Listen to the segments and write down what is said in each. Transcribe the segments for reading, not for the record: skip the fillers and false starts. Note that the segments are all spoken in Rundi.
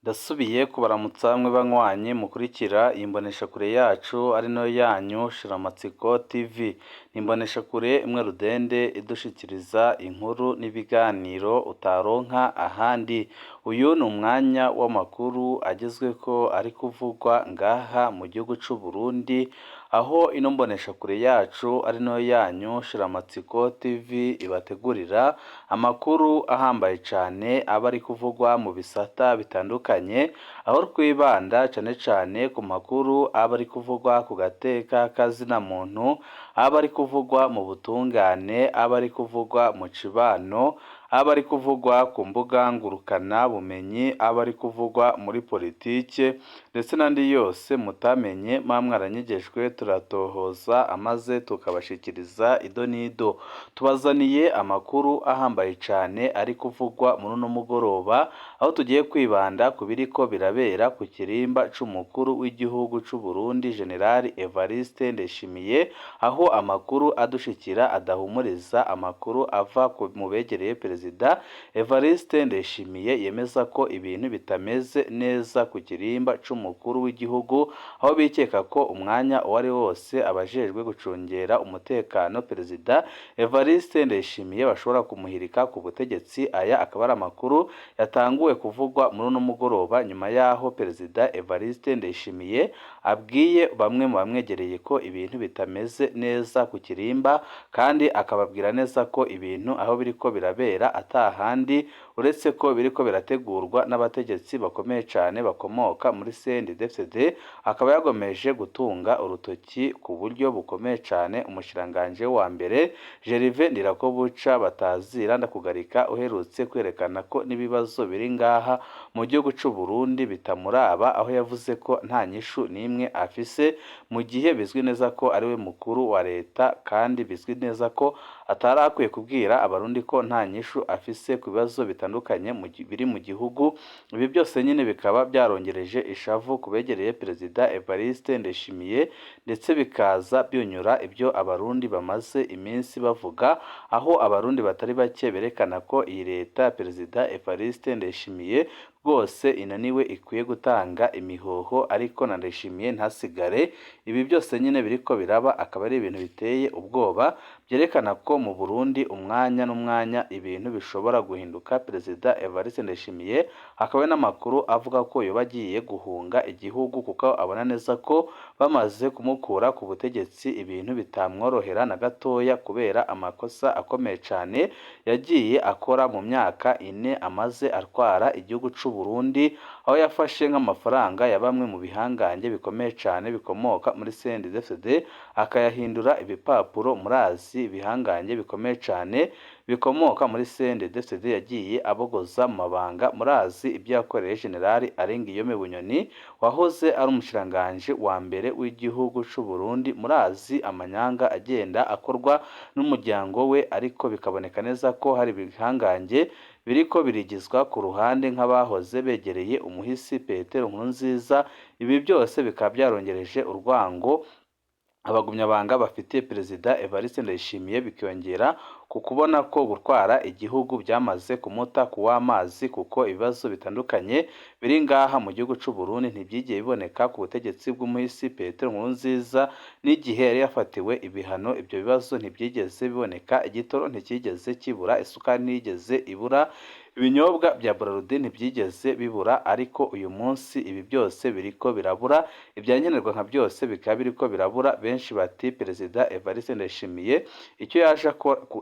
Ndasubiye kubaramutsa mwe banywanyi mukurikira iyi mboneshakure yacu ari nayo yanyu Shiramatsiko TV. Ni imboneshakure imwe rudende idushikiriza inkuru n'ibiganiro utaronka ahandi. Uyu ni umwanya w'amakuru agezweko ari kuvugwa ngaha mu gihugu c'u Burundi, aho ino mboneshakure yacu ari nayo yanyu Shiramatsiko TV ibategurira amakuru ahambaye cane aba ari kuvugwa mu bisata bitandukanye, aho twibanda cane cane ku makuru aba ari kuvugwa ku gateka kazina muntu, aba ari kuvugwa mu butungane, aba ari kuvugwa mu cibano, aba ari kuvugwa ku mbuga ngurukana bumenyi, aba ari kuvugwa muri politike ndetse n'andi yose mutamenye muba mwaranyegejwe, turatohoza amaze tukabashikiriza ido n'ido. Tubazaniye amakuru ahambaye cane ari kuvugwa muri uno mugoroba, aho tugiye kwibanda ku biriko birabera ku kirimba c'umukuru w'igihugu c'u Burundi General Evariste Ndayishimiye, aho amakuru adushikira adahumuriza, amakuru ava mu begereye Perezida Evariste Ndayishimiye yemeza ko ibintu bitameze neza ku kirimba c'umukuru w'igihugu, aho bikeka ko umwanya uwo ari wose abajejwe gucungera umutekano Perezida Evariste Ndayishimiye bashobora kumuhirika ku butegetsi. Aya akaba ari amakuru yatanguwe kuvugwa muri uno mugoroba nyuma y'aho Perezida Evariste Ndayishimiye abwiye bamwe mu bamwegereye ko ibintu bitameze neza ku kirimba, kandi akababwira neza ko ibintu aho biriko birabera atahandi uretse ko biriko birategurwa n'abategetsi bakomeye cane bakomoka muri CNDD-FDD. Akaba yagomeje gutunga urutoki ku buryo bukomeye cane umushikiranganji wa mbere Gervais Ndirakobuca batazira ndakugarika, uherutse kwerekana ko n'ibibazo biri ngaha mu gihugu c'u Burundi bitamuraba, aho yavuze ko nta nyishu n'imwe afise, mu gihe bizwi neza ko ariwe mukuru wa leta, kandi bizwi neza ko atari akwiye kubwira abarundi ko nta nyishu afise ku bibazo bitandukanye biri mu gihugu. Ibi byose nyine bikaba byarongereje ishavu ku begereye Perezida Evariste Ndayishimiye, ndetse bikaza byunyura ibyo abarundi bamaze iminsi bavuga, aho abarundi batari bake berekana ko iyi leta ya Perezida Evariste Ndayishimiye rwose inaniwe, ikwiye gutanga imihoho, ariko na Ndayishimiye ntasigare. Ibi byose nyine biriko biraba akaba ari ibintu biteye ubwoba, byerekana ko mu Burundi umwanya n'umwanya ibintu bishobora guhinduka. Perezida Evariste Ndayishimiye hakaba n'amakuru avuga ko yoba agiye guhunga igihugu, kuko abona neza ko bamaze kumukura ku butegetsi ibintu bitamworohera na gatoya, kubera amakosa akomeye cane yagiye akora mu myaka 4 amaze atwara igihugu c'u Burundi, aho yafashe nk'amafaranga ya bamwe mu bihangange bikomeye cane bikomoka muri CNDD-FDD akayahindura ibipapuro. Murazi ibihangange bikomeye cane bikomoka muri CNDD-FDD yagiye abogoza mu mabanga, murazi ibyo yakoreye General Arenguiyome Bunyoni wahoze ari umushikiranganji wa mbere w'igihugu c'u Burundi, murazi amanyanga agenda akorwa n'umuryango we, ariko bikaboneka neza ko hari ibihangange biriko birigizwa ku ruhande nk'abahoze begereye umuhisi Petero Nkurunziza. Ibi byose bikaba byarongereje urwango abagumyabanga bafitiye Perezida Evariste Ndayishimiye, bikiyongera ku kubona ko gutwara igihugu byamaze kumuta ku w'amazi, kuko ibibazo bitandukanye biri ngaha mu gihugu c'u Burundi ntibyigiye biboneka ku butegetsi bw'umuhisi Petero Nkurunziza n'igihe yari yafatiwe ibihano. Ibyo bibazo ntibyigeze biboneka, igitoro ntikigeze kibura, isukari ntiyigeze ibura, ibinyobwa bya Bralirwa ntibyigeze bibura, ariko uyu munsi ibi byose biriko birabura, ibyankenerwa nka byose bikaba biriko birabura. Benshi bati Perezida Evariste Ndayishimiye icyo yaje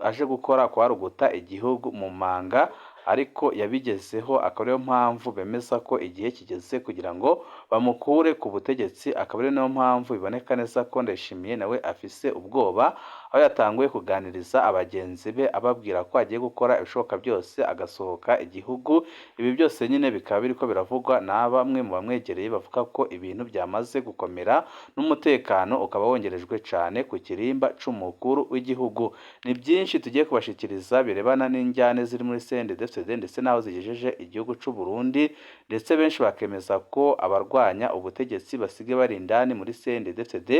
aje gukora kwari uguta igihugu mu manga, ariko yabigezeho, akaba ariyo mpamvu bemeza ko igihe kigeze kugira ngo bamukure ku butegetsi. Akaba ari nayo mpamvu biboneka neza ko Ndayishimiye nawe afise ubwoba, aho yatanguye kuganiriza abagenzi be ababwira ko agiye gukora ibishoboka byose agasohoka igihugu. Ibi byose nyine bikaba biriko biravugwa na bamwe mu bamwegereye, bavuga ko ibintu byamaze gukomera n'umutekano ukaba wongerejwe cane ku kirimba c'umukuru w'igihugu. Ni byinshi tugiye kubashikiriza birebana n'injyane ziri muri CNDD-FDD ndetse n'aho zigejeje igihugu c'u Burundi, ndetse benshi bakemeza ko abarwanya ubutegetsi basigaye bari indani muri CNDD-FDD,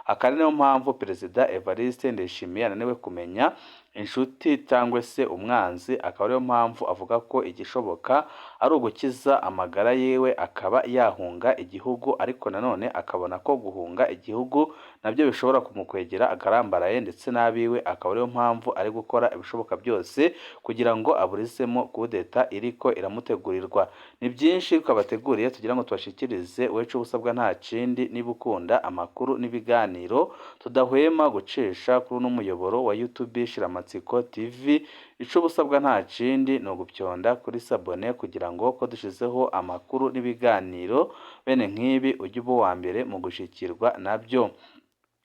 akaba ari nayo mpamvu Perezida Evariste Ndayishimiye ananiwe kumenya inshuti cyangwa se umwanzi, akaba ariyo mpamvu avuga ko igishoboka ari ugukiza amagara yiwe akaba yahunga igihugu, ariko nanone akabona ko guhunga igihugu nabyo bishobora kumukwegera akarambaraye ndetse n'abiwe, akaba ariyo mpamvu ari gukora ibishoboka byose kugira ngo aburizemo kudeta iriko iramutegurirwa. Ni byinshi twabateguriye tugira ngo tubashikirize, wecu ubusabwa nta kindi niba ukunda amakuru n'ibiganiro tudahwema gucisha kuri uno muyoboro wa YouTube Shiramatsiko TV, ico ubusabwa nta kindi ni ugupyonda kuri sabone kugira ngo ko dushizeho amakuru n'ibiganiro bene nk'ibi ujye uba uwa mbere mu gushikirwa nabyo.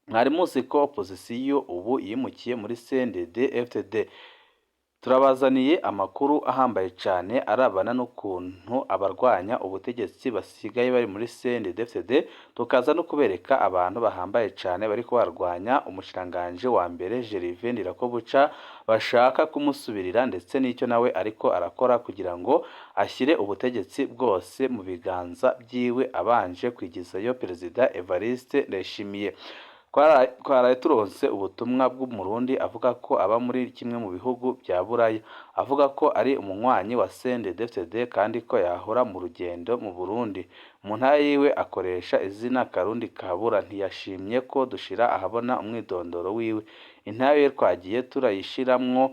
Mwari muzi ko opozisiyo ubu yimukiye muri CNDD FDD. Turabazaniye amakuru ahambaye cyane arabana n'ukuntu abarwanya ubutegetsi basigaye bari muri CNDD-FDD, tukaza no kubereka abantu bahambaye cyane bari kubarwanya umushikiranganji wa mbere Gervais Ndirakobuca, bashaka kumusubirira ndetse n'icyo nawe ariko arakora kugira ngo ashyire ubutegetsi bwose mu biganza byiwe abanje kwigizayo Perezida Evariste Ndayishimiye. Twaraye turonse ubutumwa bw'Umurundi avuga ko aba muri kimwe mu bihugu bya Buraya, avuga ko ari umunywanyi wa CNDD-FDD kandi ko yahora mu rugendo mu Burundi. Mu ntara yiwe akoresha izina Karundi Kabura, ntiyashimye ko dushira ahabona umwidondoro wiwe. Intara ye twagiye turayishiramwo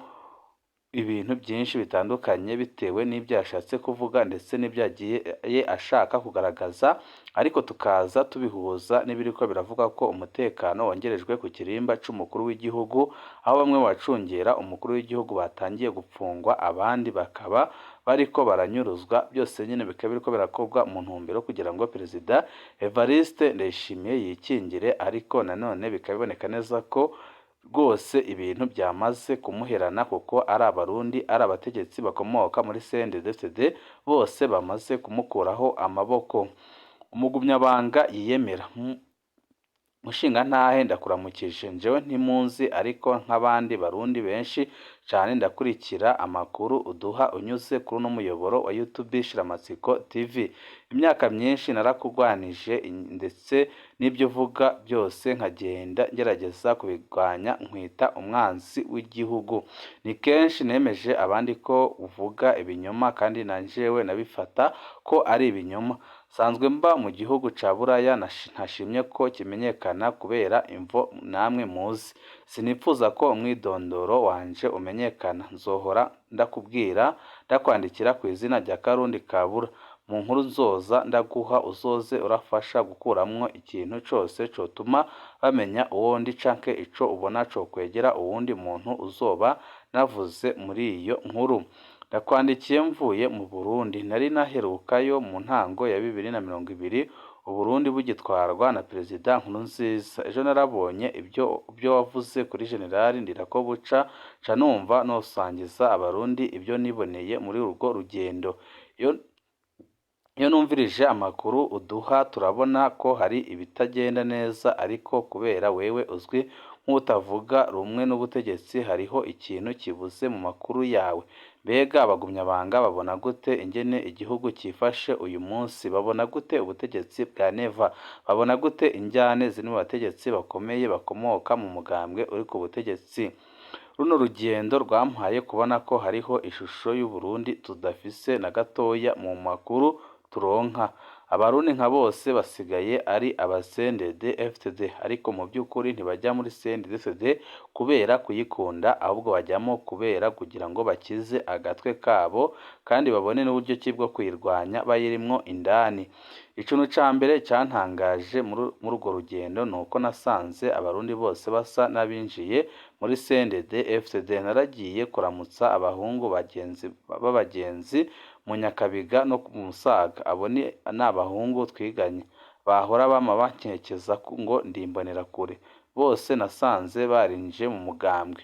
ibintu byinshi bitandukanye bitewe n'ibyo yashatse kuvuga ndetse n'ibyo yagiye ashaka kugaragaza, ariko tukaza tubihuza n'ibiriko biravuga ko umutekano wongerejwe ku kirimba c'umukuru w'igihugu, aho bamwe mu bacungera umukuru w'igihugu batangiye gupfungwa abandi bakaba bariko baranyuruzwa, byose nyine bikaba biriko birakorwa mu ntumbero kugira ngo Perezida Evariste Ndayishimiye yikingire, ariko nanone bikaba biboneka neza ko rwose ibintu byamaze kumuherana kuko ari Abarundi ari abategetsi bakomoka muri CNDD-FDD bose bamaze kumukuraho amaboko. Umugumyabanga yiyemera. Mushingantahe ndakuramukije, njewe ntimunzi ariko nk'abandi Barundi benshi cyane ndakurikira amakuru uduha unyuze kuri uno muyoboro wa YouTube Shiramatsiko TV. Imyaka myinshi narakugwanije ndetse n'ibyo uvuga byose nkagenda ngerageza kubirwanya nkwita umwanzi w'igihugu. Ni kenshi nemeje abandi ko uvuga ibinyoma kandi na jewe nabifata ko ari ibinyoma. Nsanzwe mba mu gihugu ca Buraya ntashimye ko kimenyekana kubera imvo namwe muzi. Sinipfuza ko umwidondoro wanje umenyekana, nzohora ndakubwira ndakwandikira ku izina rya Karundi Kabura. Mu nkuru nzoza ndaguha uzoze urafasha gukuramwo ikintu cose cotuma bamenya uwo ndi canke ico ubona cokwegera uwundi muntu uzoba navuze muri iyo nkuru. Ndakwandikiye mvuye mu Burundi, nari naherukayo mu ntango ya 2020, Uburundi bugitwarwa na Perezida Nkurunziza. Ejo narabonye ibyo wavuze kuri General Ndirakobuca, nca numva nosangiza Abarundi ibyo niboneye muri urwo rugendo. Iyo numvirije amakuru uduha turabona ko hari ibitagenda neza, ariko kubera wewe uzwi nk'utavuga rumwe n'ubutegetsi hariho ikintu kibuze mu makuru yawe. Mbega abagumyabanga babona gute ingene igihugu cyifashe uyu munsi? Babona gute ubutegetsi bwa Neva? Babona gute injyane ziri mu bategetsi bakomeye bakomoka mu mugambwe uri ku butegetsi? Runo rugendo rwampaye kubona ko hariho ishusho y'Uburundi tudafise na gatoya mu makuru turonka. Abarundi nka bose basigaye ari aba CNDD-FDD, ariko mu by'ukuri ntibajya muri CNDD-FDD kubera kuyikunda, ahubwo bajyamo kubera kugira ngo bakize agatwe kabo kandi babone n'uburyo ki bwo kuyirwanya bayirimwo indani. Ikintu ca mbere cantangaje muri urwo rugendo ni uko nasanze Abarundi bose basa n'abinjiye muri CNDD-FDD. Naragiye kuramutsa abahungu b'abagenzi mu Nyakabiga no mu Musaga, abo ni abahungu twiganye, bahora bama bankekeza ngo ndi imbonerakure. Bose nasanze barinjiye mu mugambwe.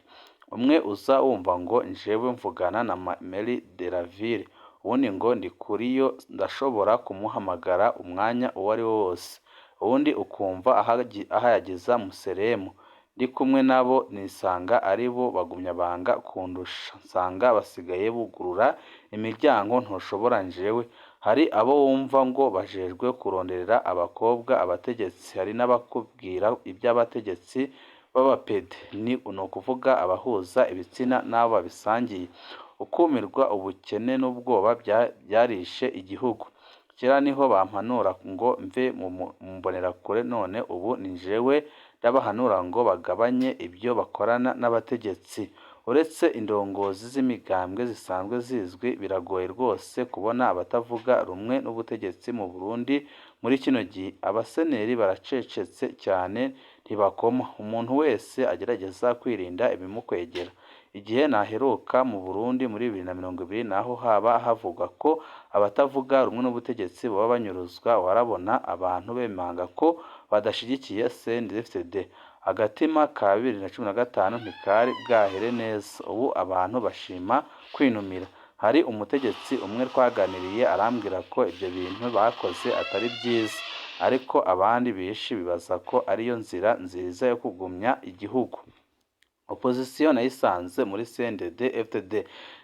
Umwe uza wumva ngo jewe mvugana na Mairie de la Ville, uwundi ngo Ndikuriyo ndashobora kumuhamagara umwanya uwo ari wo wose, uwundi ukumva ahayagiza Museremu. Ndi kumwe nabo nisanga ari bo bagumyabanga kundusha, nsanga basigaye bugurura imiryango ntoshobora jewe. Hari abo wumva ngo bajejwe kuronderera abakobwa abategetsi, hari n'abakubwira iby'abategetsi b'abapede, ni ukuvuga abahuza ibitsina n'abo babisangiye. Ukumirwa, ubukene n'ubwoba byarishe igihugu. Kera niho bampanura ngo mve mu mbonerakure, none ubu ni jewe ndabahanura ngo bagabanye ibyo bakorana n'abategetsi. Uretse indongozi z'imigambwe zisanzwe zizwi, biragoye rwose kubona abatavuga rumwe n'ubutegetsi mu Burundi muri kino gihe. Abaseneri baracecetse cyane ntibakoma, umuntu wese agerageza kwirinda ibimukwegera. Igihe naheruka mu Burundi muri 2020 naho haba havugwa ko abatavuga rumwe n'ubutegetsi boba banyuruzwa, warabona abantu bemanga ko badashigikiye CNDD-FDD. Agatima ka 2015 ntikari bwahere neza, ubu abantu bashima kwinumira. Hari umutegetsi umwe twaganiriye arambwira ko ibyo bintu bakoze atari byiza, ariko abandi benshi bibaza ko ariyo nzira nziza yo kugumya igihugu. Opposition nayisanze muri CNDD FDD.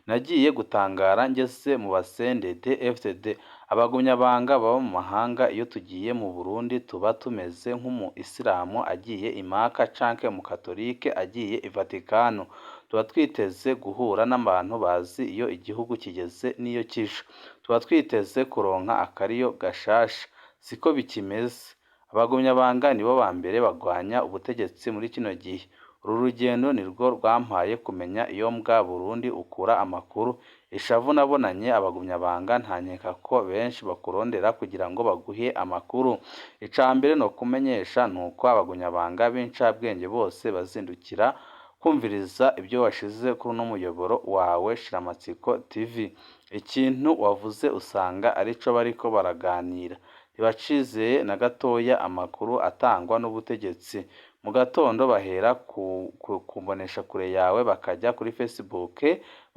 Nagiye gutangara ngeze mu ba CNDD FDD. Abagumyabanga baba mu mahanga, iyo tugiye mu Burundi tuba tumeze nk'umu isilamu agiye i Maka canke umukatolike agiye i Vatikano. Tuba twiteze guhura n'abantu bazi iyo igihugu kigeze n'iyo kija. Tuba twiteze kuronka akariyo gashasha. Siko bikimeze. Abagumyabanga nibo ba mbere bagwanya ubutegetsi muri kino gihe. Uru rugendo nirwo rwampaye kumenya iyo mbwa Burundi ukura amakuru. Ishavu nabonanye abagumyabanga ntankeka ko benshi bakurondera kugira ngo baguhe amakuru. Ica mbere nokumenyesha nuko abagumyabanga b'incabwenge bose bazindukira kumviriza ibyo washize kuri uno muyoboro wawe Shiramatsiko TV. Ikintu wavuze usanga arico bariko baraganira. Ntibacizeye na gatoya amakuru atangwa n'ubutegetsi. Mu gatondo bahera ku mboneshakure yawe bakajya kuri Facebook,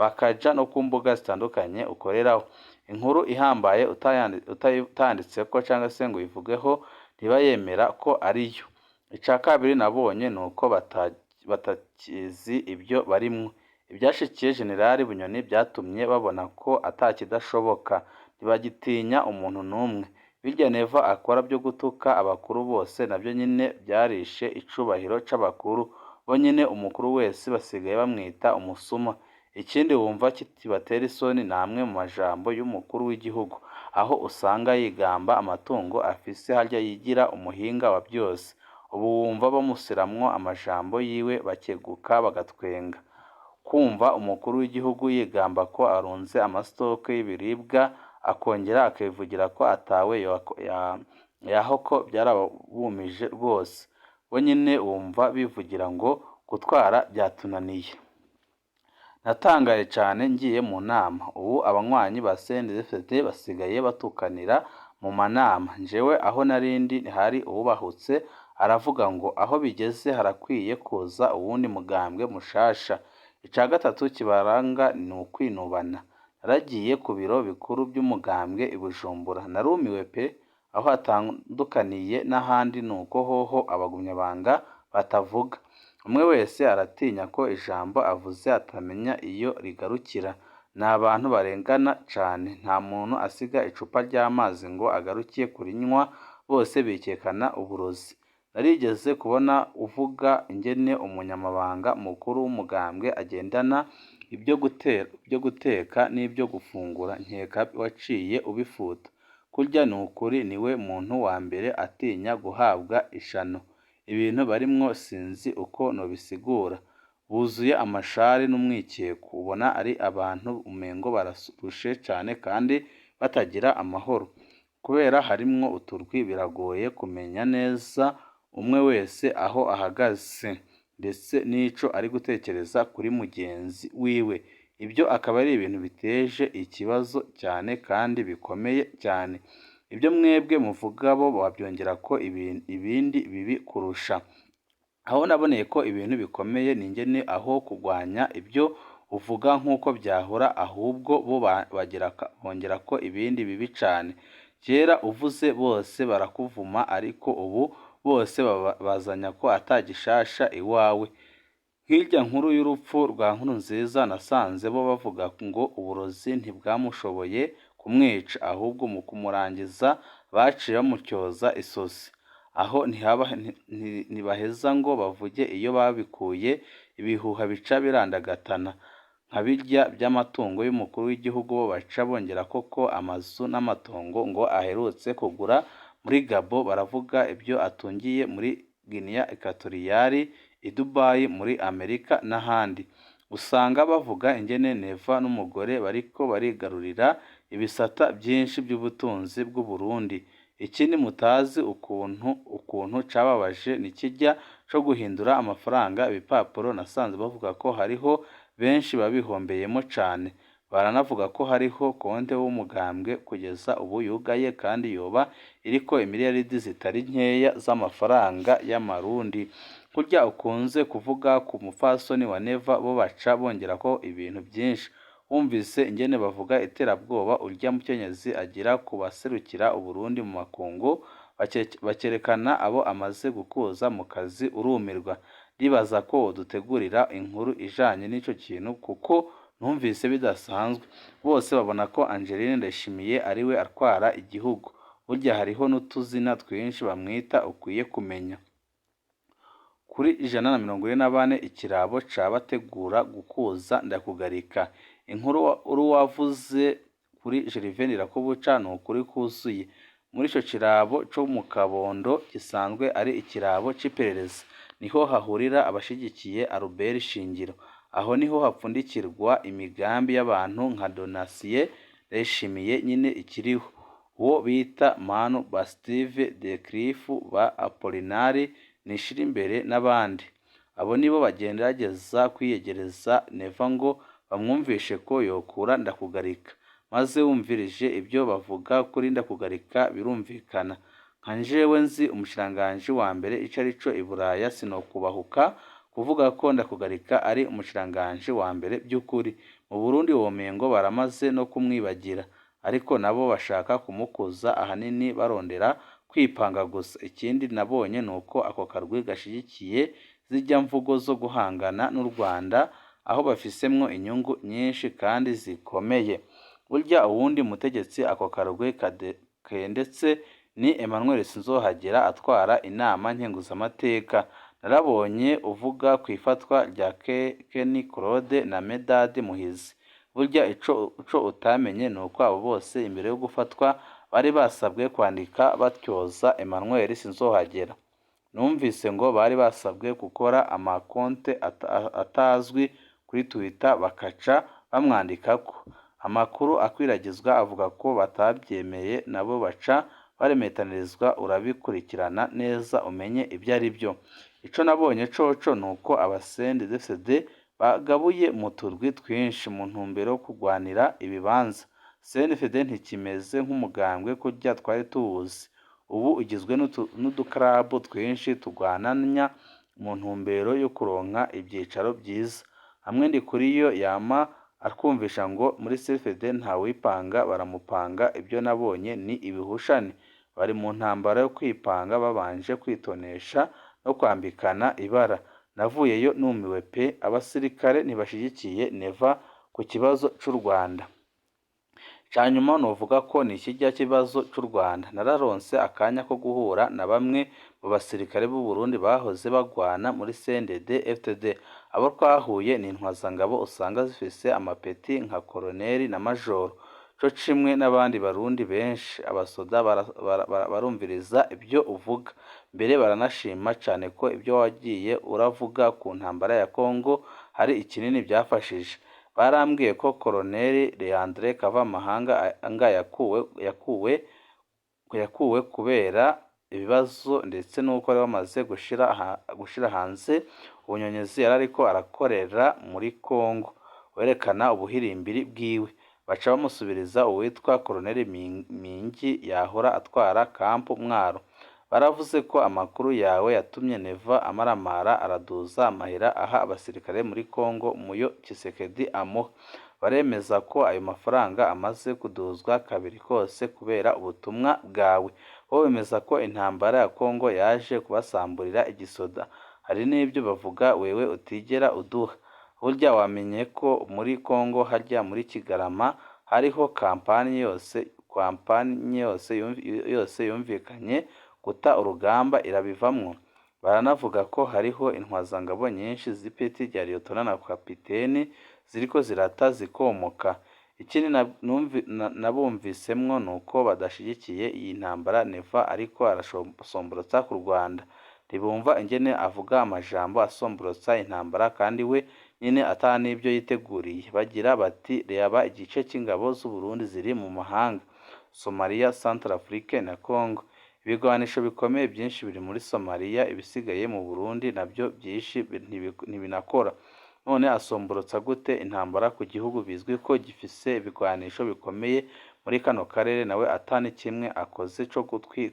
bakaja no ku mbuga zitandukanye ukoreraho. Inkuru ihambaye utayanditseko canke se ngo uyivugeho ntibayemera ko ariyo. Ica kabiri nabonye nuko batakizi ibyo barimwo. Ivyashikiye Generali Bunyoni vyatumye babona ko atakidashoboka, ntibagitinya umuntu n'umwe. Birya Neva akora vyo gutuka abakuru bose navyo nyene vyarishe icubahiro c'abakuru, bo nyene umukuru wese basigaye bamwita umusuma. Ikindi wumva kibatera isoni namwe mu majambo y'umukuru w'igihugu, aho usanga yigamba amatungo afise harya yigira umuhinga wa vyose. Ubu wumva bamusiramwo amajambo yiwe bakeguka bagatwenga. Kumva umukuru w'igihugu yigamba ko arunze amastoke y'ibiribwa, akongera akivugira ko atawe yahoko byarabumije rwose. Bo nyene wumva bivugira ngo gutwara byatunaniye. Natangaye cane ngiye mu nama. Ubu abanywanyi ba CNDD-FDD basigaye batukanira mu manama. Jewe aho narindi hari uwubahutse aravuga ngo aho bigeze harakwiye kuza uwundi mugambwe mushasha. Ica gatatu kibaranga ni ukwinubana. Naragiye ku biro bikuru by'umugambwe i Bujumbura, narumiwe pe! Aho hatandukaniye n'ahandi nuko hoho abagumyabanga batavuga. Umwe wese aratinya ko ijambo avuze atamenya iyo rigarukira. Ni abantu barengana cane, nta muntu asiga icupa ry'amazi ngo agaruke kurinywa, bose bikekana uburozi. Narigeze kubona uvuga ingene umunyamabanga mukuru w'umugambwe agendana ibyo guteka n'ibyo gufungura, nkeka waciye ubifuta. Kurya ni ukuri niwe muntu wa mbere atinya guhabwa ishano. Ibintu barimwo sinzi uko nobisigura. Buzuye amashari n'umwikeko, ubona ari abantu umengo bararushe cane kandi batagira amahoro. Kubera harimwo uturwi biragoye kumenya neza umwe wese aho ahagaze ndetse n'ico ari gutekereza kuri mugenzi wiwe. Ibyo akaba ari ibintu biteje ikibazo cyane kandi bikomeye cyane. Ibyo mwebwe muvuga bo babyongerako ibindi bibi kurusha. Aho naboneye ko ibintu bikomeye ni ingene aho kugwanya ibyo uvuga nk'uko byahora, ahubwo bo bongerako ibindi bibi cane. Kera uvuze bose barakuvuma ariko ubu bose bazanya ko ata gishasha iwawe. Nk'irya nkuru y'urupfu rwa Nkurunziza nasanze bo bavuga ngo uburozi ntibwamushoboye kumwica, ahubwo mu kumurangiza baciye bamutyoza isosi. Aho ntibaheza ngo bavuge iyo babikuye, ibihuha bica birandagatana. Nka birya by'amatungo y'umukuru w'igihugu, bo baca bongerako ko amazu n'amatongo ngo aherutse kugura muri Gabon, baravuga ibyo atungiye muri Guinea Equatoriale, i Dubai, muri Amerika n'ahandi. Usanga bavuga ingene Neva n'umugore bariko barigarurira ibisata vyinshi vy'ubutunzi bw'Uburundi. Ikindi mutazi ukuntu cababaje ni kirya co guhindura amafaranga ibipapuro, nasanze bavuga ko hariho benshi babihombeyemo cane. Baranavuga ko hariho konte w'umugambwe kugeza ubu yugaye kandi yoba iriko imiliyaridi zitari nkeya z'amafaranga y'amarundi. Kurya ukunze kuvuga ku mupfasoni wa Neva, bo baca bongerako ibintu vyinshi. Wumvise ingene bavuga iterabwoba urya mukenyezi agira ku baserukira Uburundi mu makungu, bakerekana abo amaze gukuza mu kazi, urumirwa. Ndibaza ko wodutegurira inkuru ijanye n'ico kintu kuko numvise bidasanzwe. Bose babona ko Angeline Ndayishimiye ariwe atwara igihugu. Burya hariho n'utuzina twinshi bamwita ukwiye kumenya. Kuri 144 ikirabo ca bategura gukuza Ndakugarika. Inkuru wavuze kuri Gervais Ndirakobuca ni ukuri kuzuye. Muri ico kirabo co mu Kabondo gisanzwe ari ikirabo c'iperereza, niho hahurira abashigikiye Albert Shingiro. Aho niho hapfundikirwa imigambi y'abantu nka Donatien Ndayishimiye nyine ikiriho, uwo bita Manu ba Steve de Cliff ba Apolinari Nishirimbere n'abandi. Abo nibo bagerageza kwiyegereza Neva ngo bamwumvishe ko yokura Ndakugarika. Maze wumvirije ibyo bavuga kuri Ndakugarika birumvikana. Nka jewe nzi umushikiranganji wa mbere ico arico i Buraya, sinokubahuka kuvuga ko Ndakugarika ari umushikiranganji wa mbere by'ukuri. Mu Burundi womengo baramaze no kumwibagira, ariko nabo bashaka kumukuza ahanini barondera kwipanga gusa. Ikindi nabonye nuko ako karwi gashigikiye zirya mvugo zo guhangana n'u Rwanda, aho bafisemwo inyungu nyinshi kandi zikomeye. Burya uwundi mutegetsi ako karwi kendetse ni Emmanuel Sinzohagera atwara inama nkenguzamateka. Narabonye uvuga kw'ifatwa rya Kenny Claude na Medard Muhizi. Burya ico utamenye nuko abo bose imbere yo gufatwa bari basabwe kwandika batyoza Emmanuel Sinzohagera. Numvise ngo bari basabwe gukora amakonte atazwi kuri Twitter bakaca bamwandikako. Amakuru akwiragizwa avuga ko batavyemeye, nabo baca baremetanirizwa. Urabikurikirana neza umenye ivyo ari vyo. Ico nabonye coco nuko aba CNDD-FDD bagabuye mu turwi twinshi mu ntumbero yo kugwanira ibibanza. CNDD ntikimeze nk'umugambwe kurya twari tuwuzi. Ubu ugizwe n'udukarabu twinshi tugwananya mu ntumbero yo kuronka ivyicaro vyiza. Hamwe Ndikuriyo yama atwumvisha ngo muri CNDD ntawipanga baramupanga, ibyo nabonye ni ibihushane. Bari mu ntambara yo kwipanga babanje kwitonesha no kwambikana ibara. Navuyeyo numiwe pe! Abasirikare ntibashigikiye Neva ku kibazo c'u Rwanda. Icanyuma novuga ko ni kirya kibazo c'u Rwanda. Nararonse akanya ko guhura na bamwe mu basirikare b'u Burundi bahoze bagwana muri CNDD FDD. Abo twahuye ni intwazangabo usanga zifise amapeti nka koloneli na majoro, co kimwe n'abandi barundi benshi. Abasoda barumviriza ibyo uvuga, mbere baranashima cane ko ibyo wagiye uravuga ku ntambara ya Congo hari ikinini byafashije. Barambwiye ko Koloneli Leandre Kavamahanga yakuwe kubera ibibazo, ndetse n'uko wari wamaze gushira hanze ubunyonyezi yari ariko arakorera muri Congo werekana ubuhirimbiri bwiwe. Baca bamusubiriza uwitwa Koloneli Mingi yahora atwara Camp Mwaro. Baravuze ko amakuru yawe yatumye Neva amaramara araduza amahera aha abasirikare muri Congo muyo Tshisekedi amuha. Baremeza ko ayo mafaranga amaze kuduzwa kabiri kose kubera ubutumwa bwawe. Bo bemeza ko intambara ya Congo yaje kubasamburira igisoda. Hari n'ibyo bavuga wewe utigera uduha. Burya wamenye ko muri Congo harya muri Kigarama hariho kampani yose yumvikanye Guta urugamba irabivamwo? Baranavuga ko hariho intwazangabo nyinshi z'ipeti rya liyotona na kapiteni ziriko zirata zikomoka. Ikindi nabumvisemwo nuko badashigikiye iyi ntambara Neva ariko arasomborotsa ku Rwanda. Ntibumva ingene avuga amajambo asomborotsa intambara kandi we nyene ata n'ivyo yiteguriye. Bagira bati raba igice c'ingabo z'Uburundi ziri mu mahanga, Somalia, Centrafrique na Congo. Ibigwanisho bikomeye vyinshi biri muri Somalia, ibisigaye mu Burundi navyo vyinshi ntibinakora. None asomborotsa gute intambara ku gihugu bizwi ko gifise ibigwanisho bikomeye muri kano karere nawe ata n'ikimwe akoze co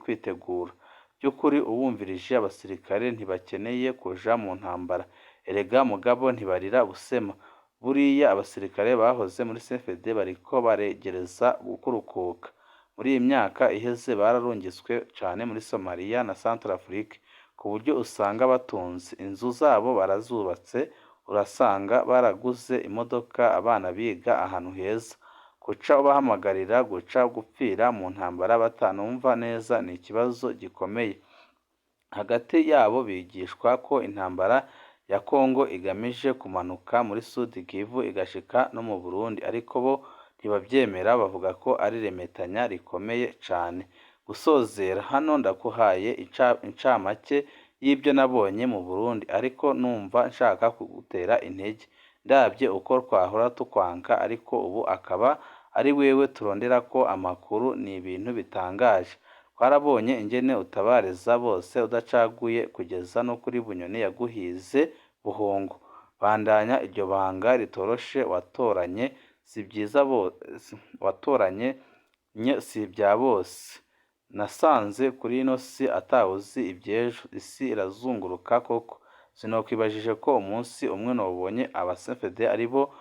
kwitegura? Vy'ukuri ubumvirije abasirikare ntibakeneye kuja mu ntambara. Erega mugabo ntibarira busema. Buriya abasirikare bahoze muri CNDD bariko baregereza gukurukuka. Muri iyi myaka iheze bararungitswe cane muri Somalia na Centrafrique ku buryo usanga batunze. Inzu zabo barazubatse, urasanga baraguze imodoka, abana biga ahantu heza. Kuca ubahamagarira guca gupfira mu ntambara batanumva neza ni ikibazo gikomeye. Hagati yabo bigishwa ko intambara ya Congo igamije kumanuka muri Sud Kivu igashika no mu Burundi, ariko bo ntibavyemera, bavuga ko ari remetanya rikomeye cane. Gusozera hano ndaguhaye incamake y'ibyo nabonye mu Burundi, ariko numva nshaka kugutera intege. Ndavye uko twahora tukwanka ariko ubu akaba ari wewe turonderako amakuru, ni ibintu bitangaje. Twarabonye ingene utabariza bose udacaguye kugeza no kuri Bunyoni yaguhize buhongo. Bandanya iryo banga ritoroshe watoranye, si vyiza watoranye si ivya bose. Nasanze kuri ino si atawuzi ivy'ejo, isi irazunguruka koko. Sinokwibajije ko umunsi umwe nobonye aba CNDD aribo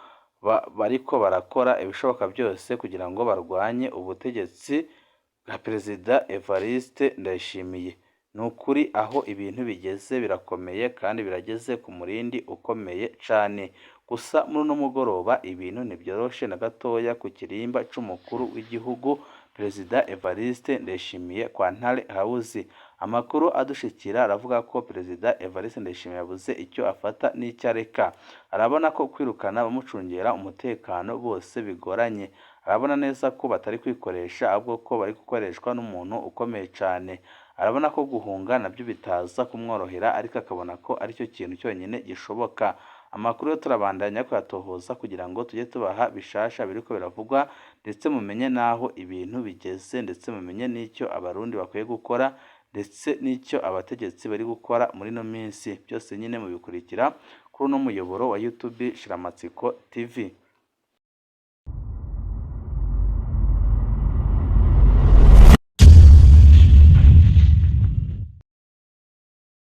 bariko barakora ibishoboka vyose kugira ngo barwanye ubutegetsi bwa Perezida Evariste Ndayishimiye. Ni ukuri aho ibintu bigeze birakomeye kandi birageze ku murindi ukomeye cane. Gusa muri uno mugoroba ibintu ntivyoroshe na gatoya ku kirimba c'umukuru w'igihugu Perezida Evariste Ndayishimiye kwa Ntare House. Amakuru adushikira aravuga ko Perezida Evariste Ndayishimiye yabuze icyo afata n'icyo areka. Arabona ko kwirukana abamucungera umutekano bose bigoranye. Arabona neza ko batari kwikoresha ahubwo ko bari gukoreshwa n'umuntu ukomeye cane. Arabona ko guhunga navyo bitaza kumworohera, ariko akabona ko aricyo kintu cyonyine gishoboka. Amakuru yo turabandanya kuyatohoza kugira ngo tujye tubaha bishasha biriko biravugwa, ndetse mumenye n'aho ibintu bigeze, ndetse mumenye n'icyo abarundi bakwiye gukora, ndetse n'icyo abategetsi bari gukora muri ino minsi. Byose nyine mubikurikira kuri uno muyoboro wa YouTube Shiramatsiko TV.